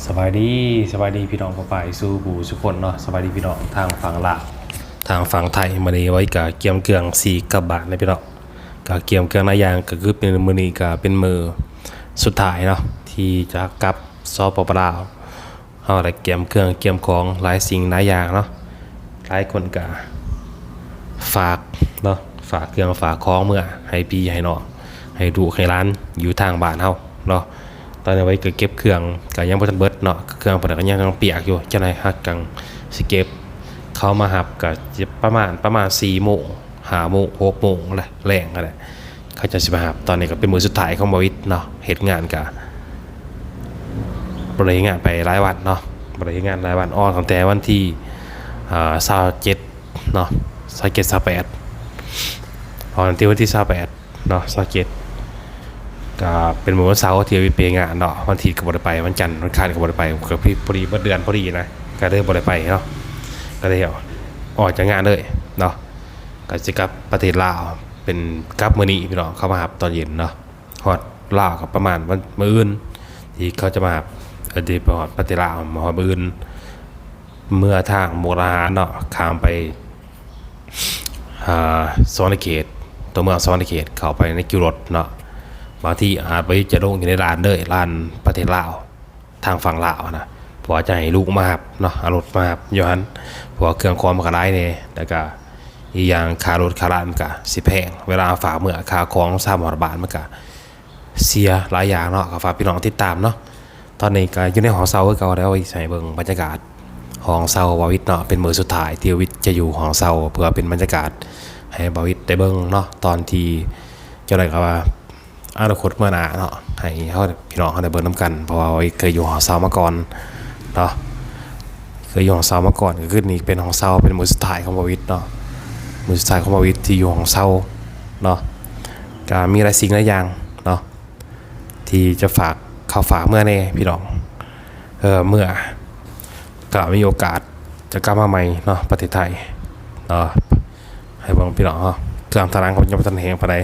ສະບາຍດີ ສະບາຍດີພີ່ນ້ອງປ້າຍສູ່ຜູ້ສູ່ຄົນເນາະ. ສະບາຍດີພີ່ນ້ອງທາງຝັ່ງລາວ ທາງຝັ່ງໄທ. ມື້ນີ້ໄວ້ກະກຽມເຄື່ອງຊິກັບບ້ານເນາະພີ່ນ້ອງ, ກະກຽມເຄື່ອງຫຼາຍຢ່າງ ກະຄືເປັນມື້ນີ້ກະເປັນມື້ສຸດທ້າຍເນາະ ທີ່ຈະກັບ ສປປ ລາວ. ເຮົາໄດ້ກຽມເຄື່ອງກຽມຂອງຫຼາຍສິ່ງຫຼາຍຢ່າງເນາະ. ຫຼາຍຄົນກະຝາກເນາະ ຝາກເຄື່ອງຝາກຂອງເມືອໃຫ້ພີ່ໃຫ້ນ້ອງ ໃຫ້ລູກໃຫ້ຫຼານຢູ່ທາງບ້ານເຮົາເນາະ. ຕອນນີ້ໄວ້ກະເກັບເຄື່ອງກະຍັງບໍ່ທັນເບິດເນາະ, ເຄື່ອງເພິ່ນກະຍັງ ຍັງປຽກຢູ່. ຈັ່ງໃດເຮົາກະຊິເກັບ ເຂົາມາຮັບກະຈະປະມານ ປະມານສີ່ໂມງ ຫ້າໂມງ ຫົກໂມງແຫຼະ ແລງຫັ້ນແຫຼະ ເຂົາເຈົ້າຊິມາຮັບ. ຕອນນີ້ກະເປັນມື້ສຸດທ້າຍຂອງບ່າວວິດເນາະ, ເຮັດງານກະບໍ່ໄດ້ເຮັດງານໄປຫຼາຍວັນເນາະ ບໍ່ໄດ້ເຮັດງານຫຼາຍວັນ. ອອກຕັ້ງແຕ່ວັນທີ ອ່າ ຊາວເຈັດເນາະ ຊາວເຈັດ ຊາວແປດ ອອກຕັ້ງແຕ່ວັນທີຊາວແປດເນາະ ຊາວເຈັດ ກະເປັນມື້ວັນເສົາທີ່ໄປເຮັດງານເນາະ. ວັນອາທິດກະບໍ່ໄດ້ໄປ ວັນຈັນ ວັນອັງຄານກະບໍ່ໄດ້ໄປ ກະພໍດີ ພໍດີເບິດເດືອນພໍດີນະ ກະເລີຍບໍ່ໄດ້ໄປເນາະ ກະເລີຍອອກຈາກງານເລີຍເນາະ. ກະຊິກັບປະເທດລາວ ເປັນກັບມື້ນີ້ພີ່ນ້ອງ ເຂົາມາຮັບຕອນເຢັນເນາະ. ຮອດລາວກະປະມານວັນ ມື້ອື່ນທີ່ເຂົາຈະມາຮັບ ເອີ ທີ່ໄປຮອດປະເທດລາວ ມາຮອດມື້ອື່ນ ເມືອທາງມຸກດາຫານເນາະ ຂ້າມໄປ ອ່າ ສະຫວັນນະເຂດ ຕົວເມືອງສະຫວັນນະເຂດ ເຂົ້າໄປໃນຄິວລົດເນາະ. ບາງທີອາດບໍ່ໄດ້ຈະລົງຢູ່ໃນລານເລີຍ ລານປະເທດລາວ ທາງຝັ່ງລາວຫັ້ນນະ ເພາະວ່າຈະໃຫ້ລູກມາຮັບເນາະ ເອົາລົດມາຮັບຢູ່ຫັ້ນ ເພາະວ່າເຄື່ອງຂອງມັນກະຫຼາຍແດ່ ແລ້ວກະອີກຢ່າງຄ່າລົດຄ່າລາມັນກະຊິແພງ ເວລາເຮົາຝາກເມືອ ຄ່າຂອງສາມຮ້ອຍບາດມັນກະເສຍຫຼາຍຢ່າງເນາະ. ກະຝາກພີ່ນ້ອງຕິດຕາມເນາະ. ຕອນນີ້ກະຢູ່ໃນຫ້ອງເຊົ່າຄືເກົ່າແລ້ວ ຊິໃຫ້ເບິ່ງບັນຍາກາດຫ້ອງເຊົ່າບ່າວວິດເນາະ ເປັນມື້ສຸດທ້າຍທີ່ບ່າວວິດຈະຢູ່ຫ້ອງເຊົ່າ ເພື່ອເປັນບັນຍາກາດໃຫ້ບ່າວວິດໄດ້ເບິ່ງເນາະ ຕອນທີ່ ຈັ່ງໃດກະວ່າ ອະນາຄົດເມື່ອໜ້າເນາະ ໃຫ້ເຮົາ ພີ່ນ້ອງເຮົາໄດ້ເບິ່ງນຳກັນ ເພາະວ່າເຄີຍຢູ່ຫໍເຊົ່າມາກ່ອນເນາະ ເຄີຍຢູ່ຫໍເຊົ່າມາກ່ອນ. ກະຄືນີ້ເປັນຫໍເຊົ່າ ເປັນມື້ສຸດທ້າຍຂອງບ່າວວິດເນາະ ມື້ສຸດທ້າຍຂອງບ່າວວິດທີ່ຢູ່ຫໍເຊົ່າເນາະ. ກະມີຫຼາຍສິ່ງຫຼາຍຢ່າງເນາະ ທີ່ຈະຝາກ ເຂົ້າຝາກເມືອແດ່ພີ່ນ້ອງ ເອີ ເມືອ ກະມີໂອກາດຈະກັບມາໃໝ່ເນາະ ປະເທດໄທເນາະ. ໃຫ້ເບິ່ງພີ່ນ້ອງເນາະ ເຄື່ອງທາງຫຼັງກະຍັງບໍ່ທັນແຫ້ງປານໃດ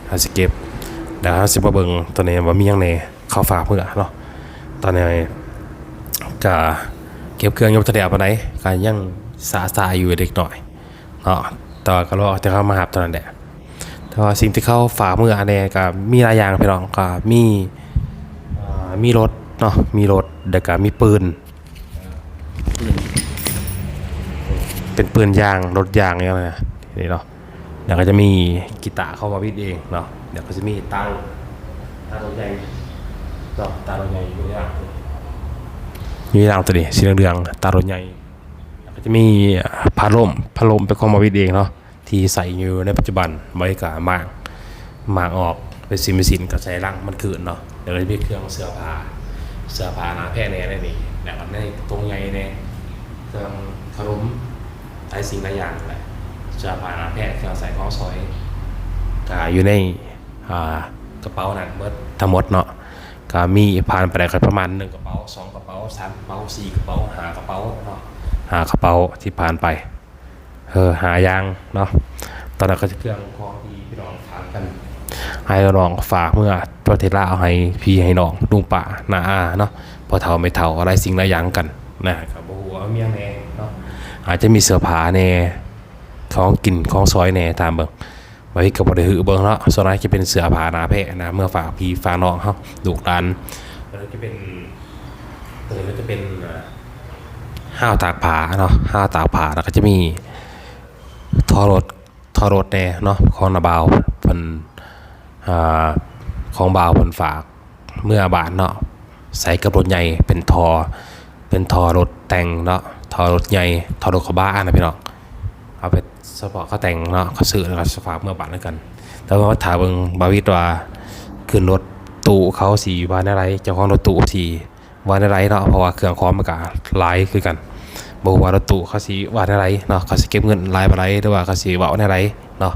ເຮົາຊິເກັບ ແລ້ວເຮົາຊິມາເບິ່ງໂຕນີ້ວ່າມີຫຍັງແດ່ ເຂົ້າຝາກເມືອເນາະ. ຕອນນີ້ກະເກັບເຄື່ອງຍັງບໍ່ທັນແລ້ວປານໃດ ກະຍັງຊະຊາຢູ່ເລັກນ້ອຍເນາະ ແຕ່ວ່າກະລໍແຕ່ເຂົາມາຮັບເທົ່ານັ້ນແຫຼະ. ແຕ່ວ່າສິ່ງທີ່ເຂົາຝາກເມືອແດ່ກະມີຫຼາຍຢ່າງພີ່ນ້ອງ ກະມີ ອ່າ ມີລົດເນາະ ມີລົດ ແລ້ວກະມີປືນ ເປັນປືນຢາງ ລົດຢາງຫຍັງນະ ນີ້ເນາະ. ແລ້ວກະຈະມີກີຕາຂອງບ່າວວິດເອງເນາະ ແລ້ວກະຈະມີຕາ ຕາລົດໃຫຍ່ເນາະ ຕາລົດໃຫຍ່ຢູ່ໃນຫຼັງ ຢູ່ໃນຫຼັງໂຕນີ້ ສີເຫຼືອງໆ ຕາລົດໃຫຍ່. ແລ້ວກະຈະມີ ອ່າ ຜ້າລົມ ຜ້າລົມເປັນຂອງບ່າວວິດເອງເນາະ ທີ່ໃສ່ຢູ່ໃນປັດຈຸບັນ. ບ່າວວິດກະມ້າງ ມ້າງອອກເປັນຊິ້ນເປັນຊິ້ນ ກະໃສ່ລັງມັນຄືນເນາະ. ແລ້ວກະຈະມີເຄື່ອງເສື້ອຜ້າ ເສື້ອຜ້າໜ້າແພະແດ່ໃນນີ້ ແລ້ວກະໃນຖົງໃຫຍ່ແດ່ ເຄື່ອງຂະໜົມ ຫຼາຍສິ່ງຫຼາຍຢ່າງແຫຼະ ເສື້ອຜ້າໜ້າແພະ ເຄື່ອງໃຊ້ຂອງສອຍ ກະຢູ່ໃນ ອ່າ ກະເປົານັ້ນເໝິດທັງໝົດເນາະ. ກະມີຜ່ານໄປໄດ້ກະປະມານໜຶ່ງກະເປົາ ສອງກະເປົາ ສາມກະເປົາ ສີ່ກະເປົາ ຫ້າກະເປົາເນາະ ຫ້າກະເປົາທີ່ຜ່ານໄປ ເອີ ຫ້າຢ່າງເນາະ. ຕອນນັ້ນກະຈະເຄື່ອງຂອງທີ່ພີ່ນ້ອງຖາມກັນ ໃຫ້ນ້ອງຝາກເມືອປະເທດລາວ ໃຫ້ພີ່ໃຫ້ນ້ອງ ລຸງປ້ານ້າອາເນາະ ພໍ່ເຖົ້າແມ່ເຖົ້າ ຫຼາຍສິ່ງຫຼາຍຢ່າງກັນນະ. ກະບໍ່ຮູ້ວ່າມີຫຍັງແດ່ເນາະ ອາດຈະມີເສື້ອຜ້າແດ່ ຂອງກິນຂອງສອຍແດ່ ຖາມເບິ່ງ ບ່າວວິດກະບໍ່ໄດ້ຮືເບິ່ງເນາະ. ສ່ວນຫຼາຍຈະເປັນເສື້ອຜ້າໜ້າແພະນະ ເມືອຝາກພີ່ຝາກນ້ອງເຮົາ ລູກຫຼານ. ແລ້ວກະຈະເປັນ ໂຕນີ້ກະຈະເປັນ ອ່າ ຮາວຕາກຜ້າເນາະ ຮາວຕາກຜ້າ. ແລ້ວກະຈະມີທໍ່ລົດ ທໍ່ລົດແດ່ເນາະ ຂອງນ້າບ່າວເພິ່ນ ອ່າ ຂອງບ່າວເພິ່ນຝາກເມືອບ້ານເນາະ ໃສ່ກັບລົດໃຫຍ່ ເປັນທໍ່ ເປັນທໍ່ລົດແຕ່ງເນາະ ທໍ່ລົດໃຫຍ່ ທໍ່ລົດກະບະຫັ້ນນະພີ່ນ້ອງ. ເອົາໄປສະເພາະເຂົາແຕ່ງເນາະ ເຂົາຊື້ແລ້ວກະຝາກເມືອບ້ານຄືກັນ. ແຕ່ວ່າຖ້າເບິ່ງບ່າວວິດວ່າຂຶ້ນລົດຕູ້ເຂົາຊິວ່າແນວໃດ ເຈົ້າຂອງລົດຕູ້ຊິວ່າແນວໃດເນາະ ເພາະວ່າເຄື່ອງຂອງມັນກະຫຼາຍຄືກັນ. ບໍ່ຮູ້ວ່າລົດຕູ້ເຂົາຊິວ່າແນວໃດເນາະ ເຂົາຊິເກັບເງິນຫຼາຍປານໃດ ຫຼືວ່າເຂົາຊິເວົ້າແນວໃດເນາະ.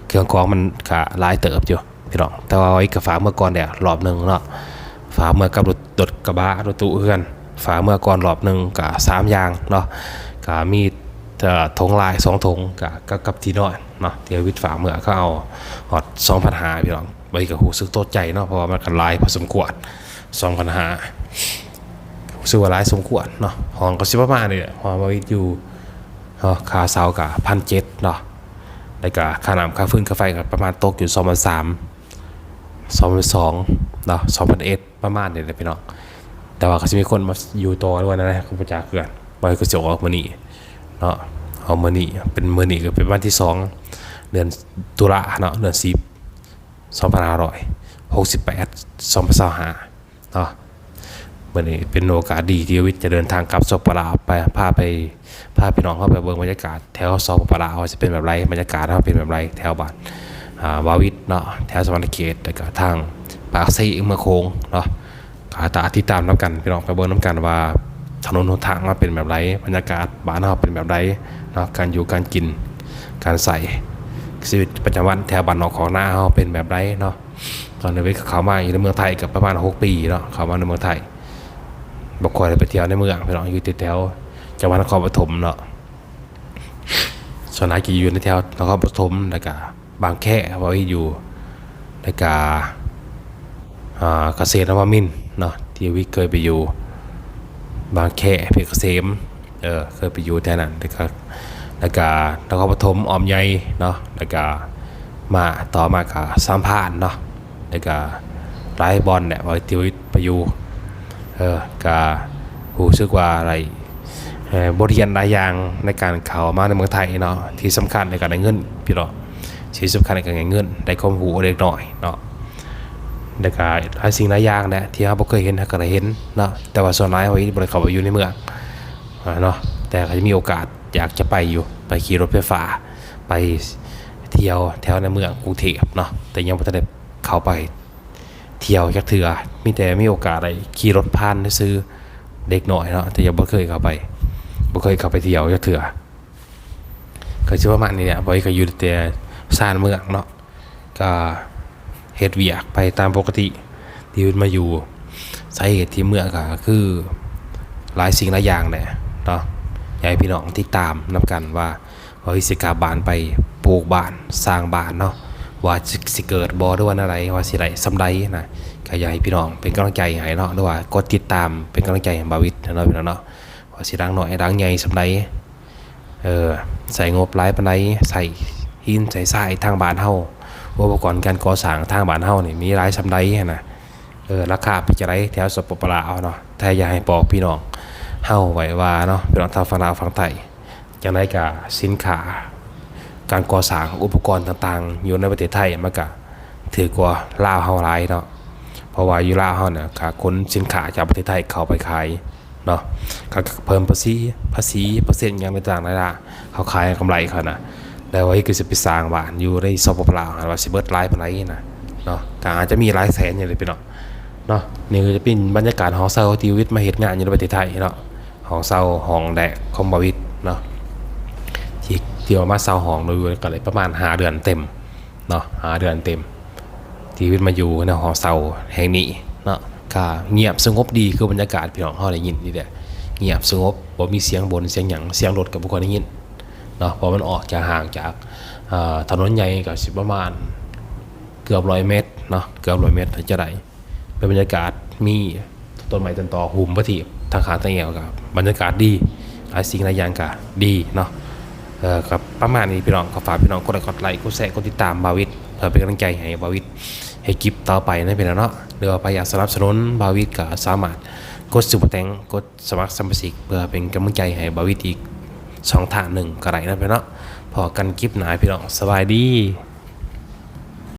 ເຄື່ອງຂອງມັນກະຫຼາຍເຕີບຢູ່ ພີ່ນ້ອງ. ແຕ່ວ່າເອກກະຝາກເມືອກ່ອນແລ້ວລອບໜຶ່ງເນາະ ຝາກເມືອກັບລົດ ລົດກະບະ ລົດຕູ້ເຮືອນ ຝາກເມືອກ່ອນລອບໜຶ່ງ ກະສາມຢ່າງເນາະ. ກະມີ ເອີ ຖົງລາຍສອງຖົງ ກະກັບ ກັບທີ່ນອນເນາະ ທີ່ວິດຝາກເມືອ ເຂົາເອົາຮອດສອງພັນຫ້າ ພີ່ນ້ອງ. ບ່າວວິດກະຮູ້ສຶກຕົກໃຈເນາະ ເພາະວ່າມັນກະຫຼາຍພໍສົມຄວນ ສອງພັນຫ້າ ຮູ້ ຖືວ່າຫຼາຍສົມຄວນເນາະ. ຫ້ອງກໍຊິປະມານນີ້ແຫຼະ ເພາະວ່າຢູ່ເນາະ ຄ່າເຊົ່າກໍພັນເຈັດເນາະ ແລ້ວກໍຄ່ານ້ຳ ຄ່າຟືນ ຄ່າໄຟກໍປະມານຕົກຢູ່ສອງພັນສາມ ສອງພັນສອງເນາະ ສອງພັນເອັດ ປະມານນີ້ແຫຼະພີ່ນ້ອງ. ແຕ່ວ່າກໍຊິມີຄົນມາຢູ່ຕໍ່ຫຼືວ່າແນວໃດ ກໍບໍ່ຈັກຄືກັນ. ບໍ່ກໍຊິອອກມື້ນີ້ເນາະ ອອກມື້ນີ້ ເປັນມື້ນີ້ກໍເປັນວັນທີສອງ ເດືອນຕຸລາເນາະ ເດືອນສິບ ສອງພັນຫ້າຮ້ອຍຫົກສິບແປດ ສອງພັນຊາວຫ້າເນາະ. ມື້ນີ້ເປັນໂອກາດດີທີ່ວິດຈະເດີນທາງກັບ ສປປ ລາວ ໄປ ພາໄປ ພາພີ່ນ້ອງເຮົາໄປເບິ່ງບັນຍາກາດແຖວ ສປປ ລາວ ວ່າຊິເປັນແບບໃດ ບັນຍາກາດເຮົາເປັນແບບໃດ ແຖວບ້ານ ອ່າ ວາວິດເນາະ ແຖວສະຫວັນນະເຂດ ແລ້ວກະທາງປາກເຊ ເມືອງໂຂງເນາະ. ກໍຖ້າຕິດຕາມນຳກັນ ພີ່ນ້ອງໄປເບິ່ງນຳກັນວ່າຖະໜົນຫົນທາງເຮົາເປັນແບບໃດ ບັນຍາກາດບ້ານເຮົາເປັນແບບໃດເນາະ ການຢູ່ການກິນ ການໃຊ້ ຊີວິດປະຈຳວັນແຖວບ້ານນອກຄອກນາເຮົາເປັນແບບໃດເນາະ. ຕອນນີ້ວິດກໍເຂົ້າມາຢູ່ໃນເມືອງໄທກໍປະມານຫົກປີເນາະ ເຂົ້າມາໃນເມືອງໄທ ບໍ່ຄ່ອຍໄດ້ໄປທ່ຽວໃນເມືອງພີ່ນ້ອງ ຢູ່ແຖວໆ ຈັງຫວັດນະຄອນປະຖົມເນາະ. ສ່ວນຫຼາຍຈະຢູ່ໃນແຖວນະຄອນປະຖົມ ແລ້ວກະບາງແຄ ເວົ້າຢູ່ ແລ້ວກະ ອ່າ ກະເສດນະວະມິນເນາະ ທີ່ວິດເຄີຍໄປຢູ່ ບາງແຄ ເພຊກະເສມ ເອີ ເຄີຍໄປຢູ່ແຖວນັ້ນ ແລ້ວກະ ແລ້ວກະນະຄອນປະຖົມອ້ອມໃຫຍ່ເນາະ ແລ້ວກະມາ ຕໍ່ມາກະສາມພານເນາະ ແລ້ວກະຫຼາຍບ່ອນແຫຼະ ເວົ້າທີ່ວິດໄປຢູ່ ເອີ ກະຮູ້ສຶກວ່າໄດ້ ເອີ ບົດຮຽນຫຼາຍຢ່າງໃນການເຂົ້າມາໃນເມືອງໄທເນາະ. ທີ່ສຳຄັນໃນການໄດ້ເງິນພີ່ນ້ອງ ທີ່ສຳຄັນໃນການໄດ້ເງິນ ໄດ້ຄວາມຮູ້ເລັກນ້ອຍເນາະ ແລ້ວກະຫຼາຍສິ່ງຫຼາຍຢ່າງແຫຼະ ທີ່ເຮົາບໍ່ເຄີຍເຫັນ ເຮົາກໍໄດ້ເຫັນເນາະ. ແຕ່ວ່າສ່ວນຫຼາຍເຮົາບໍ່ໄດ້ເຂົ້າໄປຢູ່ໃນເມືອງເນາະ ແຕ່ກໍຈະມີໂອກາດຢາກຈະໄປຢູ່ ໄປຂີ່ລົດໄຟຟ້າ ໄປທ່ຽວແຖວໃນເມືອງກຸງເທບເນາະ ແຕ່ຍັງບໍ່ທັນໄດ້ເຂົ້າໄປ ທ່ຽວຈັກເທື່ອ ມີແຕ່ມີໂອກາດໄດ້ຂີ່ລົດຜ່ານຊື່ໆ ເດັກນ້ອຍເນາະ ແຕ່ຍັງບໍ່ເຄີຍເຂົ້າໄປ ບໍ່ເຄີຍເຂົ້າໄປທ່ຽວຈັກເທື່ອ. ກໍຊິປະມານນີ້ແຫຼະ ເວົ້າກໍຢູ່ແຕ່ຊານເມືອງເນາະ ກໍເຮັດວຽກໄປຕາມປົກກະຕິ ທີ່ມາຢູ່. ສາເຫດທີ່ເມືອກກໍຄືຫຼາຍສິ່ງຫຼາຍຢ່າງແຫຼະເນາະ ຢາກໃຫ້ພີ່ນ້ອງຕິດຕາມນຳກັນວ່າ ວ່າຊິກັບບ້ານໄປປູກບ້ານສ້າງບ້ານເນາະ ວ່າຊິ ຊິເກີດບໍ່ ຫຼືວ່າແນວໃດ ວ່າຊິໄດ້ສ່ຳໃດນະ. ກໍຢາກໃຫ້ພີ່ນ້ອງເປັນກຳລັງໃຈໃຫ້ເນາະ ຫຼືວ່າກົດຕິດຕາມເປັນກຳລັງໃຈໃຫ້ບ່າວວິດເນາະ ພີ່ນ້ອງເນາະ ວ່າຊິຫຼັງນ້ອຍຫຼັງໃຫຍ່ສ່ຳໃດ ເອີ ໃຊ້ງົບຫຼາຍປານໃດ ໃຊ້ຫີນໃຊ້ຊາຍທາງບ້ານເຮົາ ອຸປະກອນການກໍ່ສ້າງທາງບ້ານເຮົານີ້ມີຫຼາຍສ່ຳໃດຫັ້ນນະ. ເອີ ລາຄາເປັນຈັ່ງໃດແຖວ ສປປ ລາວ ເນາະ ແຕ່ຢາກໃຫ້ບອກພີ່ນ້ອງເຮົາໄວ້ວ່າເນາະ ພີ່ນ້ອງທາງຝັ່ງລາວຝັ່ງໄທ ຈັ່ງໃດກະສິນຄ້າ ການກໍ່ສ້າງ ອຸປະກອນຕ່າງໆ ຢູ່ໃນປະເທດໄທ ມັນກະຖືກກວ່າລາວເຮົາຫຼາຍເນາະ ເພາະວ່າຢູ່ລາວເຮົານະ ກະຂົນສິນຄ້າຈາກປະເທດໄທເຂົ້າໄປຂາຍເນາະ ກະເພີ່ມພາສີ ພາສີເປີເຊັນຫຍັງຕ່າງໆ ນານາ ເຂົາຂາຍກຳໄລເຂົານະ. ແລ້ວວ່າເຮັດຄືຊິໄປສ້າງບ້ານຢູ່ໃນ ສປປ ລາວ ວ່າຊິເບິດຫຼາຍປານໃດນະເນາະ ກະອາດຈະມີຫຼາຍແສນຢູ່ເດ້ພີ່ນ້ອງເນາະ. ນີ້ກໍຈະເປັນບັນຍາກາດຫ້ອງເຊົ່າທີ່ວິດມາເຮັດງານຢູ່ໃນປະເທດໄທເນາະ ຫ້ອງເຊົ່າຫ້ອງແລກຂອງບ່າວວິດເນາະ ທີ່ ທີ່ວ່າມາເຊົ່າຫ້ອງຢູ່ກໍໄດ້ປະມານຫ້າເດືອນເຕັມເນາະ ຫ້າເດືອນເຕັມ ທີ່ວິດມາຢູ່ໃນຫ້ອງເຊົ່າແຫ່ງນີ້ເນາະ. ກໍງຽບສະຫງົບດີ ຄືບັນຍາກາດພີ່ນ້ອງເຮົາໄດ້ຍິນນີ້ແຫຼະ ງຽບສະຫງົບ ບໍ່ມີສຽງບົນສຽງຫຍັງ ສຽງລົດກໍບໍ່ຄ່ອຍໄດ້ຍິນເນາະ ເພາະມັນອອກຈາກ ຫ່າງຈາກ ເອີ ຖະໜົນໃຫຍ່ກໍຊິປະມານເກືອບຮ້ອຍແມັດເນາະ ເກືອບຮ້ອຍແມັດ ຈະໄດ້ ເປັນບັນຍາກາດ ມີຕົ້ນໄມ້ຕົ້ນຕໍຫຸ້ມປະທີບທາງຂ້າງທາງແອວ ກໍບັນຍາກາດດີ ຫຼາຍສິ່ງຫຼາຍຢ່າງກໍດີເນາະ. ເອີ ກໍປະມານນີ້ພີ່ນ້ອງ ກໍຝາກພີ່ນ້ອງກົດໄລຄ໌ ກົດໄລຄ໌ ກົດແຊ ກົດຕິດຕາມບ່າວວິດ ເພື່ອເປັນກຳລັງໃຈໃຫ້ບ່າວວິດເຮັດຄລິບຕໍ່ໄປນະພີ່ນ້ອງເນາະ. ຫຼືວ່າໃຜຢາກສະໜັບສະໜູນບ່າວວິດ ກໍສາມາດກົດຊຸບເປີແຕັງ ກົດສະໝັກສະມາຊິກ ເພື່ອເປັນກຳລັງໃຈໃຫ້ບ່າວວິດອີກຊ່ອງທາງໜຶ່ງກໍໄດ້ນະພີ່ນ້ອງເນາະ. ພໍ້ກັນຄລິບໜ້າພີ່ນ້ອງ ສະບາຍດີ.